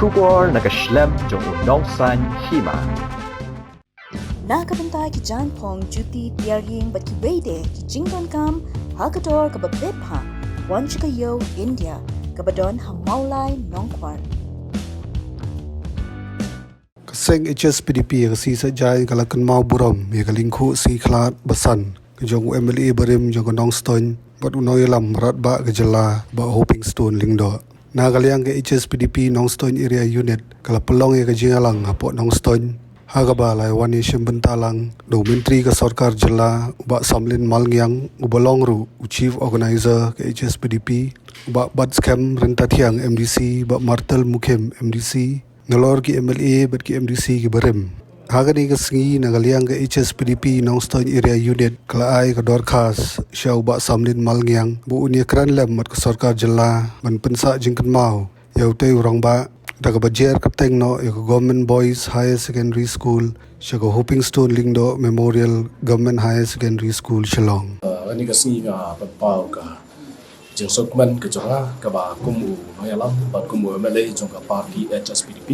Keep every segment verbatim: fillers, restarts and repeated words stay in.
Khubor na ka shlem jong u nongsan hima. Na ka bynta ki jaiñphong, juti, tiar ïing bad kiwei de ki jingdonkam ha ka dor kaba bit bha, wan sha ka ïew India kaba don ha Mawlai Nongkwar. Ka seng H S P D P ka sngi Saitjaiñ ka la kynmaw burom ïa ka lyngkhuh sngi khlad ba san ka jong u M L A barim jong ka Nongstoiñ bad u nongïalam rangbah ka jylla, Bah Hopingstone Lyngdoh. Na ka liang ka H S P D P Nongstoiñ Area Unit ka la pynlong ïa ka jingïalang hapoh Nongstoiñ, ha kaba la wan ïashim bynta lang da u Myntri ka Sorkar Jylla, u Bah Samlin Malngiang, uba long ruh u Chief Organizer ka H S P D P, u Bah Batskhem Ryntathiang M D C, Bah Martel Mukhim M D C, nalor ki M L A bad ki M D C kiba rim. Ha kane ka sngi, na ka liang ka H S P D P Nongstoiñ Area Unit ka la ai ka dorkhas sha u Bah Samlin Malngiang ba un ïakren lem bad ka Sorkar Jylla ban pynsah jingkynmaw ïa utei u rangbah da kaba jer kyrteng noh ïa ka Government Boys Higher Secondary School sha ka Hopingstone Lyngdoh Memorial Government Higher Secondary School, Shillong. Uh, kane ka sngi nga pynpaw ka jingsngewkmen ka jong nga kaba kum u nongïalam bad kum u M L A jong ka party H S P D P,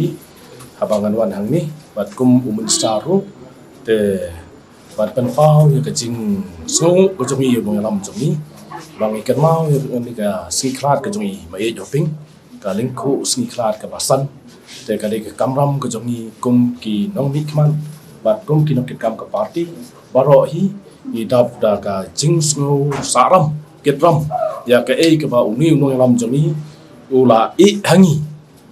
haba ngan wan hangne bad kum u minister ruh, te ban pynpaw ïa ka jingsngew ka jong i, ïa u nongïalam jong i, ba ngi kynmaw ïa kane ka sngi khlad ka jong i, Ma Ïeit Hoping, ka lyngkhuh sngi khlad kaba san. Te ka dei ka kamram ka jong i kum ki nongmihkhmat bad kum ki nongkitkam ka party, baroh hi ngi dap da ka jingsngew sahram kitram ïa kaei kaba une u nongïalam jong i u la ïeh ha ngi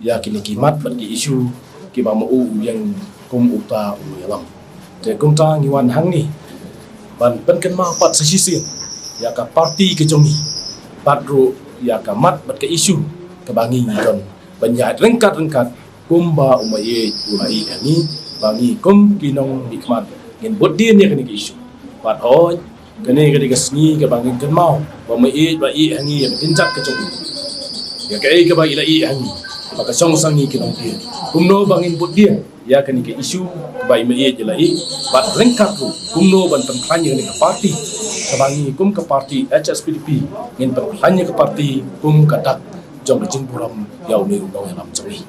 ïa kine ki mat bad ki issue kiba ma u u ïeng kum uta u nongïalam. Te kumta ngi wan hangne ban pynkynmaw pat sa shisien ïa ka party ka jong i, bad ruh ïa ka mat bad ka issue kaba ngi ngi don ban ïaid ryngkat ryngkat kumba u Ma Ïeit u la ïeh ha ngi, ba ngi kum ki nongmihkhmat ngin bud dien ïa kane ka issue. Bad hooid, kane ka dei ka sngi kaba ngin kynmaw ba Ma Ïeit ba ïeh ha ngi ïa ka jingïeit ka jong i, ïa kaei kaba i la ïeh ha ngi, ba ka shong sha ngi ki nongdien, kumno ba ngin bud dien ïa kane ka issue kaba i Ma Ïeit i la ïeh. Bad ryngkat ruh kumno ban pynkhlaiñ ïa kane ka party, kaba ngi kum ka party H S P D P ngin pynkhlaiñ ïa ka party kum ka dak jong ka jingburom ïa une u nongïalam jong i.